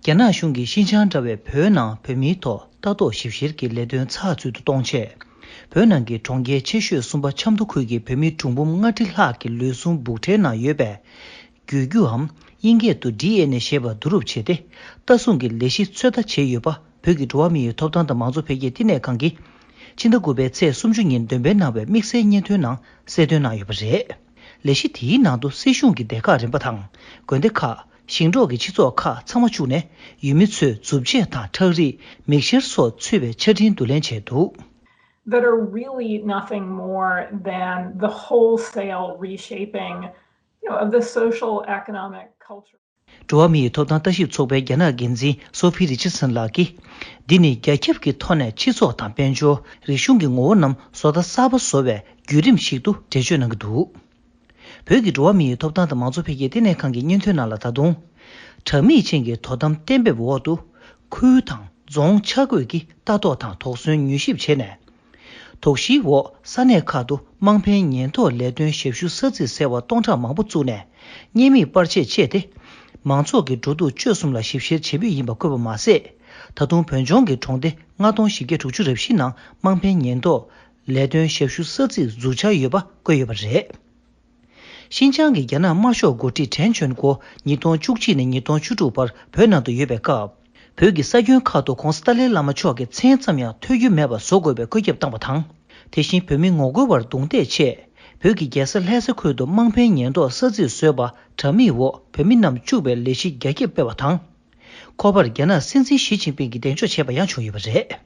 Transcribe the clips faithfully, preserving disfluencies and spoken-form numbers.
རྒྱ་ནག་གཞུང་གིས་ཤིན་ཅང་འདྲ་བའི་བོད་ནང་བོད་མིའི་ཐོག་ལྟ་རྟོག་ཞིབ་བཤེར་གྱི་ལས་དོན་ཚགས་ཚུད་དུ་གཏོང་ཆེད། བོད་ནང་གི་གྲོང་ཁྱེར་ཆེ་ཤོས་གསུམ་པ་ཆབ་མདོ་ཁུལ་གྱི་བོད་མི་གྲངས་འབོར་ལྔ་ཁྲི་ལྷག་གི་ལུས་ཟུངས་སྦུག་ཕྲན་ནང་ཡོད་པའི་རྒྱུད་རྒྱུའམ་དབྱིན་སྐད་དུ་ཌི་ཨེན་ཨེ་ཞེས་པ་བསྡུ་རུབ་བྱས་ཏེ། ལྟ་སྲུང་གི་ལས་གཞི་ཚོད་ལྟ་བྱས་ཡོད་པ། བོད་ཀྱི་འགྲོ་བ་མིའི་ཐོབ་ཐང་དང་མང་གཙོ་འཕེལ་རྒྱས་བསྟི་གནས་ཁང་གིས་ཕྱི་ཟླ་དགུ་པའི་ཚེས་སུམ་ཅུ་ཉིན་འདོན་སྤེལ་གནང་བའི་དམིགས་བསལ་སྙན་ཐོའི་ནང་གསལ་སྟོན་གནང་ཡོད་པ་རེད། ལས་གཞི་དེའི་ནང་དུ་སྲིད་གཞུང་གི་སྡེ་ཁག་རིམ་པ་དང་། དགོན་སྡེ་ཁག་ཞིང་འབྲོག་གི་སྤྱི་ཚོགས་ཁག་ཚང་མ་བཅུག་ནས། ཡུལ་མི་ཚོའི་མཛུབ་བྱེད་དང་ཁྲག་རིས། མིག་ཤེལ་སོགས་ཚུད་པའི་ཆ་འཕྲིན་བསྡུ་ལེན་བྱས་འདུག། That are really nothing more than the wholesale reshaping, you know, of the social, economic, cultural འགྲོ་བ་མིའི་ཐོབ་ཐང་ལྟ་ཞིབ་ཚོགས་པའི་རྒྱ་ནག་འགན་འཛིན་སོ་ཕི་རི་ཆར་སན་ལགས་ཀྱིས། འདི་ནི་རྒྱ་ཁྱབ་ཀྱི་ཐོག་ནས་སྤྱི་ཚོགས་དང་དཔལ་འབྱོར། རིག་གཞུང་གི་ངོ་བོ་རྣམས་བཟོ་ལྟ་གསར་པ་བཟོ་བའི་བརྒྱུད་རིམ་ཞིག་ཏུ་འགྲེལ་བརྗོད་གནང་གི་འདུག། བོད་ཀྱི་འགྲོ་བ་མིའི་ཐོབ་ཐང་དང་མང་གཙོ་འཕེལ་རྒྱས་ལྟེ་གནས་ཁང་གི་སྙན་ཐོའི་ནང་ལ་ད་དུང་། དྲ་མིག་ཅན་གྱི་དོ་དམ་གཏན་འབེབས་འོག་ཏུ། ཁུལ་དང་རྫོང་ཆ་བགོས་ཀྱིས་ལྟ་རྟོག་དང་དོགས་ཟོན་མྱུལ་ཞིབ་བྱས་ནས། དོགས་གཞིའི་འོག་ས་གནས་ཁག་ཏུ་དམངས་ཕན་ཉེན་རྟོག་ལས་དོན་ཞབས་ཞུ་ས་ཚིགས་ཟེར་བ་སྟོང་ཕྲག་མང་པོ་བཙུགས་ནས། བརྙན་མིག་པར་ཆས་སྤྱད་དེ། མང་ཚོགས་ཀྱི་འགྲོ་འདུག་སྤྱོད་གསུམ་ལ་ཞིབ་བཤེར་བྱེད་མུས་ཡིན་པ་བཀོད་པ་མ་ཟད། ད་དུང་བོད་ལྗོངས་ཀྱི་གྲོང་སྡེ་ལྔ་སྟོང་བཞི་བརྒྱ་དྲུག་ཅུ་རེ་བཞི་ནང་དམངས་ཕན་ཉེན་རྟོག་ལས་དོན་ཞབས་ཞུ་ས་ཚིགས་འཛུགས་འཆར་ཡོད་པ་བཀོད་ཡོད་པ་རེད། ཤིན་ཅང་གི་རྒྱ་ནག་དམར་ཤོག་འགོ་ཁྲིད་ཁྲེན་ཆོན་གོ་ཉིས་སྟོང་བཅུ་གཅིག་ནས་ཉིས་སྟོང་བཅུ་དྲུག་བར་བོད་ནང་དུ་ཡོད་པའི་སྐབས། བོད་ཀྱི་ས་ཁྱོན་ཁག་ཏུ་༧གོང་ས་ཏཱ་ལའི་བླ་མ་མཆོག་གི་མཚན་ཙམ་ཡང་ཐོས་རྒྱུ་མེད་པ་བཟོ་དགོས་པའི་བཀོད་ཁྱབ་བཏང་བ་དང་། དེ་བཞིན་བོད་མི་ངོ་རྒོལ་བར་རྡུང་རྡེག་ཆེད། བོད་ཀྱི་རྒྱལ་ས་ལྷ་ས་ཁུལ་དུ་དམངས་ཕན་ཉེན་རྟོག་ས་ཚིགས་བཟོས་པ་དྲ་མིག་འོག་བོད་མི་རྣམས་བཅུག་པའི་ལས་གཞི་རྒྱ་སྐྱེད་སྤེལ་བ་དང་། ཁོ་པར་རྒྱ་ནག་སྲིད་འཛིན་ཞི་ཅིན་ཕིང་གིས་གདེང་འཇོག་བྱས་པ་ཡང་བྱུང་ཡོད་པ་རེད།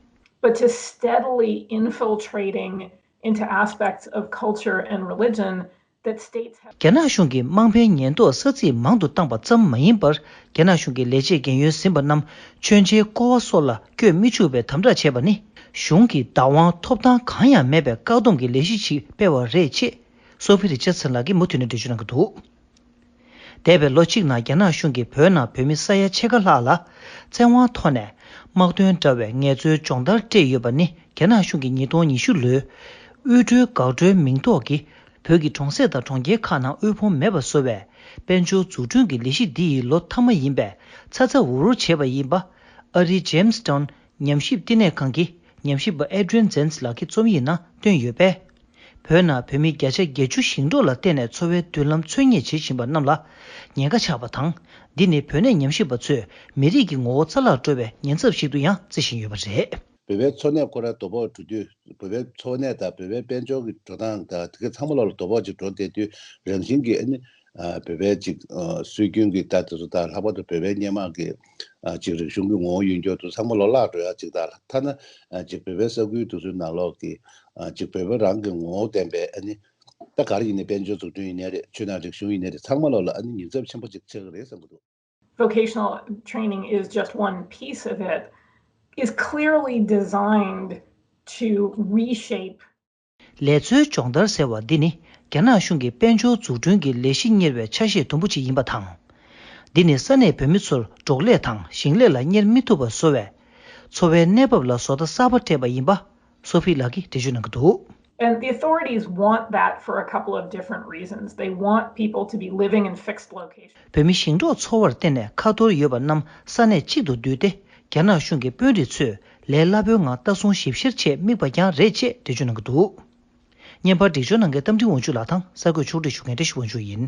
But to steadily infiltrating into aspects of culture and religion that states have རྒྱ་ནག་གཞུང་གིས་དམངས་ཕན་ཉེན་རྟོག་ས་ཚིགས་མང་དུ་བཏང་པ་ཙམ་མ་ཡིན་པར། རྒྱ་ནག་གཞུང་གི་ལས་བྱེད་རྒན་ཡོལ་ཟིན་པ་རྣམས་མཆོད་མཇལ་སྐོར་བ་སོགས་ལ་བསྐྱོད་མི་ཆོག་པའི་དམ་དྲག་བྱས་པ་ནི། གཞུང་གི་བདག་དབང་ཐོབ་ཐང་གང་ཡང་མེད་པའི་བཀག་སྡོམ་གྱི་ལས་གཞི་ཞིག་སྤེལ་བ་རེད་ཅེས། སོ་ཕི་རི་ཆར་སན་ལགས་ཀྱིས་མུ་མཐུད་ནས་འགྲེལ་བརྗོད་གནང་གི་འདུག། འདས་པའི་ལོ་གཅིག་ནང་རྒྱ་ནག་གཞུང་གིས་བོད་ནང་བོད་མི་ས་ཡ་ཕྱེད་ཀ་ལྷག་ལ་བཙན་དབང་ཐོག་ནས་དམག་དོན་འདྲ་བའི་ངལ་རྩོལ་སྦྱོང་བརྡར་སྤྲད་ཡོད་པ་ནི། རྒྱ་ནག་གཞུང་གིས་ཉིས་སྟོང་ཉི་ཤུ་ལོའི་དབུལ་སྒྲོལ་འགག་སྒྲོལ་མིང་ཐོག་གི་བོད་ཀྱི་གྲོང་གསེབ་དང་གྲོང་ཁྱེར་ཁག་ནང་དབུལ་ཕོངས་མེད་པ་བཟོ་བའི་དཔལ་འབྱོར་འཛུགས་སྐྲུན་གྱི་ལས་གཞི་འདི་ཡི་ལོ་མཐའ་མ་ཡིན་པས། ཚ་ཚ་འུར་འུར་བྱས་པ་ཡིན་པ། ཨ་རིའི་ཇེམ་སི་ཊའུན་ཉམས་ཞིབ་བསྟི་གནས་ཁང་གི་ཉམས་ཞིབ་པ་ཨེ་ཌི་རི་ཡན་ཛེན་སི་ལགས་ཀྱི་རྩོམ་ཡིག་ནང་བཏོན་ཡོད་པས། བོད་ནང་བོད་མི་བརྒྱ་ཆ་བརྒྱད་ཅུ་ཞིང་འབྲོག་ལ་བརྟེན་ནས་འཚོ་བའི་མདུན་ལམ་འཚོལ་སྙེག་བྱེད་བཞིན་པ་རྣམས་ལ་ཉེན་ཁ་ཆགས་པ་དང་། འདི་ནི་བོད་གནས་ཉམས་ཞིབ་པ་ཚོས་མི་རིགས་ཀྱི་ངོ་བོ་རྩ་བརླག་འགྲོ་བའི་ཉེན་ཚབས་ཤིག་ཏུ་ཡང་བརྩི་བཞིན་ཡོད་པ་རེད། བོད་པའི་འཚོ་གནས་ཁོ་རང་དོ་ཕོག་འགྲོ་དུས། བོད་པའི་འཚོ་གནས་དང་བོད་པའི་དཔལ་འབྱོར་གྱི་འགྲོ་སྟངས་དང་དེ་ག་ཚང་མ་ལོག་ལ་དོ་ཕོག་ཅིག་འགྲོ་བསྡད་དུས། རང་བཞིན་གྱིས་ཨ་ནི། ཨ་བོད་པའི་ཅིག་ཨ་སྲོལ་རྒྱུན་གྱི་ལྟ་དེ་ཚོ་དང་། ལྷག་པར་དུ་བོད་པའི་སྔོན་མ་གི་ཨ་ཅིག་རིག་གཞུང་གི་ངོ་བོ་ཡོད་རྒྱུ་དེ་ཚང་མ་ལོག་བརླག་འགྲོ་ཡ་ཅིག་དང་། ཐ་ན་ཨ་ཅིག་བོད་པའི་ས་ཁུལ་དེ་ཚོའི་ནང་ལོགས་ཀྱི་ཨ་ཅིག་བོད་པ་རང་གི་ངོ་བོ་ལྡན་པའི་ཨ་ནི། ད་ག་རེ་ཡིན་ནའི་དཔལ་འབྱོར་འཛུགས་སྐྲུན་ཡིན་ནའི་རེད། ཆོས་དང་རིག་གཞུང་ཡིན་ནའི་རེད། ཚང་མ་ལོག་ལ་ཨ་ནི་ཉེན་ཚབས་ཆེན་པོ་ཅིག་ཆགས་ཀྱི་རེད་བསམ་གྱི་འདུག། Vocational training is just one piece of it, is clearly designed to reshape ལས་འཚོལ་སྦྱོང་བརྡར་ཟེར་བ་འདི་ནི་རྒྱ་ནག་གཞུང་གི་དཔལ་འབྱོར་འཛུགས་སྐྲུན་གྱི་ལས་གཞི་གཉེར་བའི་ཆ་ཤས་དུམ་བུ་གཅིག་ཡིན་པ་དང་། འདི་ནི་ས་གནས་བོད་མི་ཚོར་འབྲོག་ལས་དང་ཞིང་ལས་ལ་གཉེར་མི་ཐུབ་པ་བཟོ་བའི་འཚོ་བའི་གནས་བབ་ལ་བཟོ་ལྟ་གསར་པ་སྤྲད་པ་ཡིན་པ། སོ་ཕི་ལགས་ཀྱིས་འགྲེལ་བརྗོད་གནང་གི་འདུག། And the authorities want that for a couple of different reasons. They want people to be living in fixed locations. བོད་མི་ཞིང་འབྲོག་འཚོ་བར་བརྟེན་ནས་ཁ་ཐོར་ཡོད་པ་རྣམས་ས་གནས་གཅིག་ཏུ་བསྡུས་ཏེ། རྒྱ་ནག་གཞུང་གི་དཔོན་རིགས་ཚོས་ལས་སླ་པོའི་ངང་ལྟ་སྲུང་ཞིབ་བཤེར་ཆེད་དམིགས་པ་ཀྱང་རེད་ཅེས་འགྲེལ་བརྗོད་གནང་གི་འདུག། བརྙན་པར་སྒྲིག་སྦྱོར་གནང་མཁན་རྟ་མགྲིན་དབང་ཕྱུག་ལགས་དང་། གསར་འགོད་ཕྱོགས་སྒྲིག་ཞུ་མཁན་བཀྲ་ཤིས་དབང་ཕྱུག་ཡིན།